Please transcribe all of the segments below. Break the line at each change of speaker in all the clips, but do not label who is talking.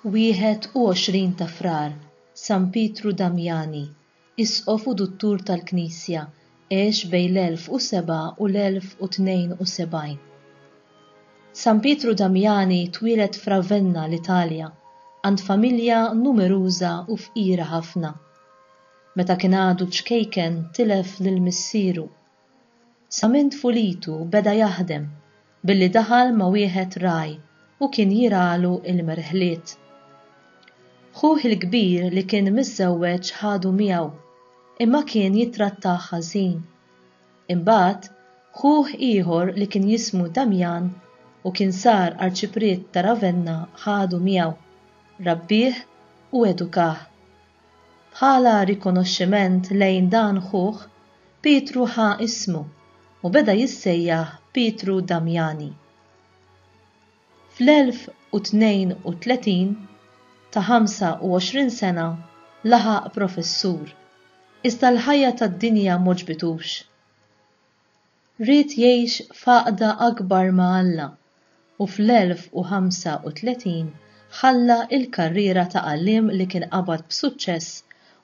21 ta' Frar, San Pietru Damiani, Isqof u Duttur tal-Knisja, għex bejn l-1007 u l-1072. San Pietru Damiani twieled f'Ravenna, l-Italja, għand familja numeruża u fqira ħafna. Meta kien għadu ċkejken tilef lil missieru. Sa minn tfulitu beda jaħdem billi daħal ma' wieħed ragħaj u kien jirgħalu l-merħliet. Ħuh il-kbir li kien miżżewweġ ħadu miegħu, imma kien jittrattah ħażin. Imbagħad, ħuh ieħor li kien jismu Damjan u kien sar arċipriet ta' Ravenna ħadu miegħu, rabbieh u edukah. Bħala rikonoxximent lejn dan ħuh, Pietru ħa ismu u beda jissejjaħ Pietru Damiani. Fl-1032, ta' 25 sena, laħaq professur, iżda l-ħajja tad-dinja m'għoġbitux. Ried jgħix f'għaqda akbar ma' Alla u fl-1035 ħalla l-karriera ta' għalliem li kien qabad b'suċċess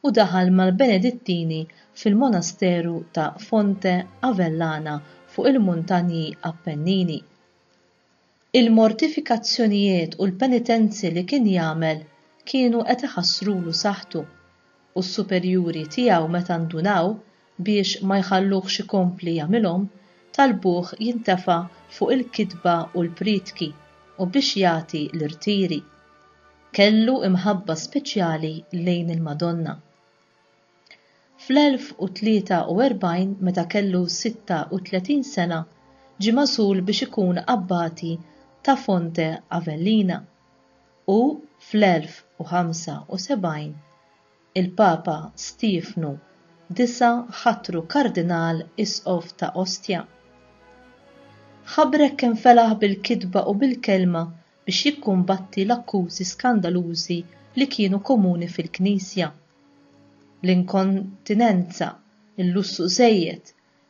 u daħal mal-Benedittini fil-monasteru ta' Fonte Avellana fuq il-muntanji Appennini. Il-mortifikazzjonijiet u l-penitenzi li kien jagħmel kienu qed iħassrulu saħħtu u s-superjuri tiegħu meta ndunaw biex ma jħalluhx ikompli jagħmilhom, talbuh jintefa' fuq il-kitba u l-prietki u biex jagħti l-irtiri. Kellu imħabba speċjali lejn il-Madonna. Fl-1043, meta kellu 36 sena, ġie magħżul biex ikun abbati ta' Fonte Avellina u fl-1075 Il-Papa Stiefnu Disa' ħatru Kardinal Isqof ta' Ostia. Ħabrek kemm felaħ bil-kitba u bil-kelma biex jikkumbatti l-akkużi skandalużi li kienu komuni fil-Knisja. L-inkontinenza, il-lussu żejjed,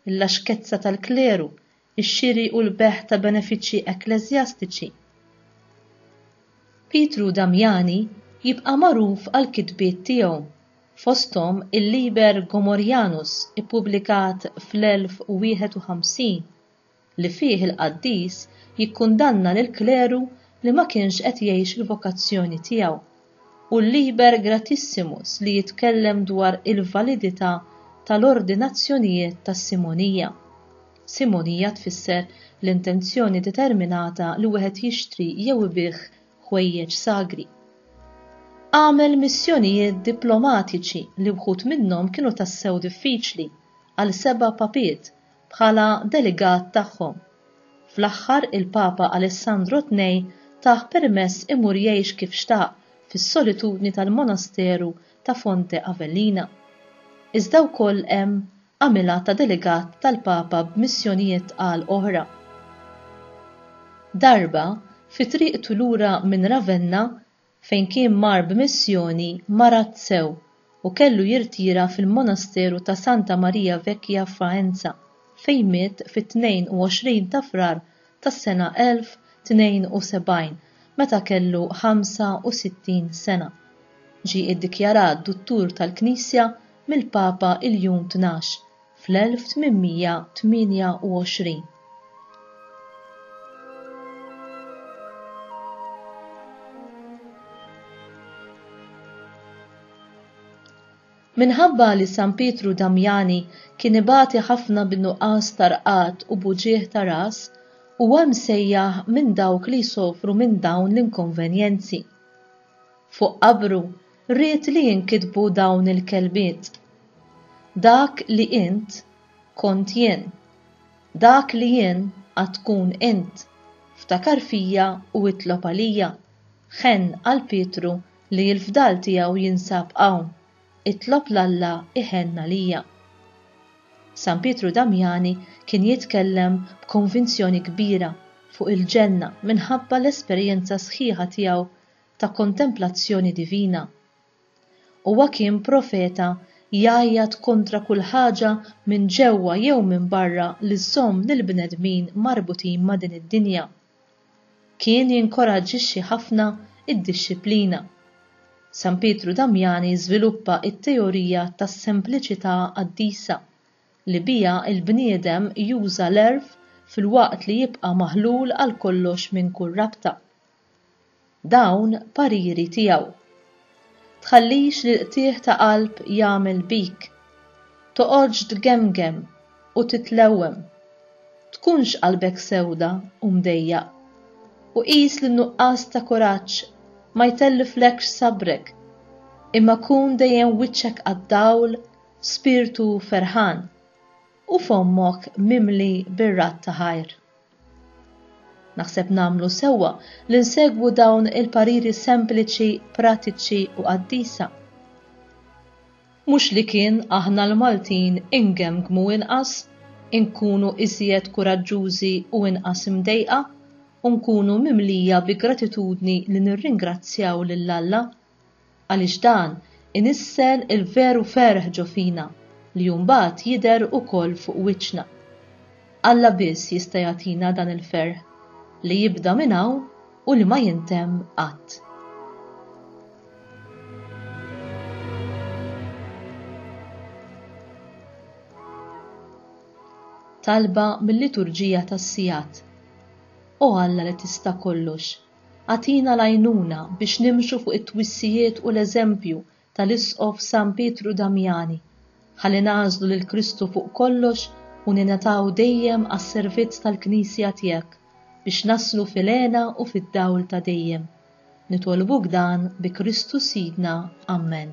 il-laxkezza tal-kleru, ix-xiri u l-bejgħ ta' benefiċċji ekkleżjastiċi. Pietru Damiani jibqa' magħruf għall-kitbiet tiegħu, fosthom il-Liber Gomorrianus ippubblikat fl-1051, li fih il-qaddis jikkundanna lill-kleru li ma kienx qed jgħix il-vokazzjoni tiegħu, u l-Liber Gratissimus li jitkellem dwar il-validità tal-ordinazzjonijiet tas-simonija. Simonija tfisser l-intenzjoni determinata li wieħed jixtri jew ibigħ ħwejjeġ sagri. Għamel missjonijiet diplomatiċi li wħud minnhom kienu tassew diffiċli għal seba' papiet bħala delegat tagħhom. Fl-aħħar il-Papa Alessandro Tnej tah permess imur jgħix kif xtaq fis-solitudni tal-monasteru ta' Fonte Avellina. Iżda wkoll hemm għamilha ta' delegat tal-Papa b'missjonijiet tqal oħra. Darba, fi triqtu lura minn Ravenna, fejn kien mar b'missjoni, marad sew u kellu jirtira fil-monasteru ta' Santa Maria Vecchia f'Faenza, fejn miet fit-22 ta' Frar tas-sena 1072 meta kellu 65 sena. Ġie iddikjarat Duttur tal-Knisja mill-Papa Iljun Tnax fl-1828. Minħabba li San Pietru Damiani kien ibati ħafna bin-nuqqas ta' rqad u b'uġigħ ta' ras, huwa msejjaħ minn dawk li jsofru minn dawn l-inkonvenjenzi. Fuq qabru ried li jinkitbu dawn il-kelmiet, Dak li int, kont jien. Dak li jien għad tkun int. Ftakar fija u itlob għalija. Ħenn għal Pietru li l-fdal tiegħu jinsab hawn. Itlob 'l Alla jħenn għalija. San Pietru Damiani kien jitkellem b'konvinzjoni kbira fuq il-ġenna minħabba l-esperjenza sħiħa tiegħu ta' kontemplazzjoni divina. Huwa kien profeta jgħajjat kontra kull ħaġa minn ġewwa jew minn barra li żżomm lill-bnedmin marbutin ma' din id-dinja. Kien jinkoraġġixxi ħafna Id-dixxiplina. San Pietru Damjani żviluppa t-teorija tas-sempliċità qaddisa, li biha l-bniedem juża l-għerf filwaqt li jibqa' maħlul għal kollox minn kull rabta. Dawn pariri tiegħu. Tħallix li l-qtigħ ta' qalb jagħmel bik. Toqgħodx tgemgem u titlewwem. Tkunx qalbek sewda u mdejjaq. U qis li n-nuqqas ta' kuraġġ ma jtelliflekx sabrek, imma kun dejjem wiċċek għad-dawl, spirtu ferħan, u fommok mimli bir-radd ta' ħajr. Naħseb nagħmlu sewwa li nsegwu dawn il-pariri sempliċi, pratiċi u qaddisa. Mhux li kien aħna l-Maltin ingemgmu inqas, inkunu iżjed kuraġġużi u inqas imdejqa, u nkunu mimlija bi gratitudni li nirringrazzjaw lil Alla Għaliex dan inissel il-veru ferħ ġo fina li mbagħad jidher ukoll fuq wiċċna. Alla biss jista' jagħtina dan il-ferħ, li jibda minn hawn u li ma jintemm qatt. Talba mil-Liturġija tas-Sigħat O Alla li tista' kollox, Agħtina l-għajnuna biex nimxu fuq it-twissijiet u l-eżempju tal-Isqof San Pietru Damiani, ħalli nagħżlu lil Kristu fuq kollox u ningħataw dejjem għas-servizz tal-Knisja tiegħek biex naslu fil-hena u fid-dawl ta' dejjem. Nitolbuk dan bi Kristu Sidna. Ammen.